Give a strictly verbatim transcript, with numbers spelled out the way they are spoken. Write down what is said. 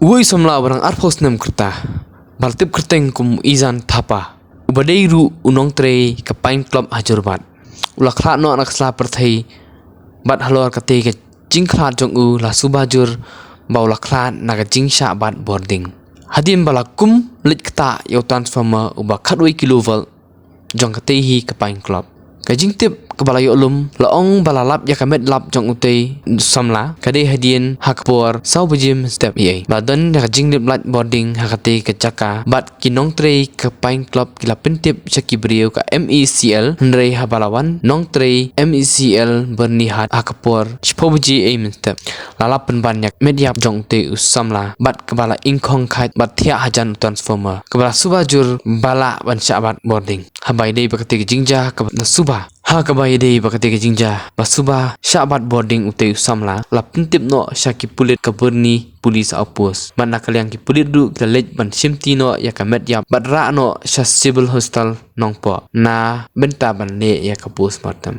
Uwei u samla uba dang arphew snem ka rta, ba la tip kyrteng kum u Izan Thapa, uba dei ruh u nongtrei ka Pine Club ha Jorabat, u la khlad noh na ka sla pyrthei bad halor katei ka jingkhlad jong u la suba jur ba u la khlad na ka jingshah bat bording. Hadien ba la kum leit ktah ïa u transformer uba khatwei kilovolt jong katei hi ka Pine Club. Ka jingtip kaba la ïoh lum la ong ba la lap ïa ka met lap jong utei u samla ka dei hadien ha ka por saw baje mynstep eiei. Ba don ïa ka jinglip light bording ha katei ka jaka bad ki nongtrei ka Pine Club ki la pyntip sha ki briew ka M E C L, hynrei haba la wan nongtrei M E C L Byrnihat ha ka por shiphew baje eiei mynstep, la lap pynban ïa ka met ïap jong utei u samla bad kaba la ingkhong khait bad thiah hajan u transformer, kaba la suba jur ba lah ban shah bat bording. Haba ïadei bad katei ka jingjia kaba la suba, ha kaba ïadei bad katei ka jingjia ba suba shah bat bording utei u samla, la pyntip noh sha ki pulit ka Byrni Police Outpost. Bad na ka liang ki pulit ruh ki la leit ban shimti noh ïa ka met ïap bad rah noh sha Civil Hospital Nongpoh na bynta ban leh ïa ka postmortem.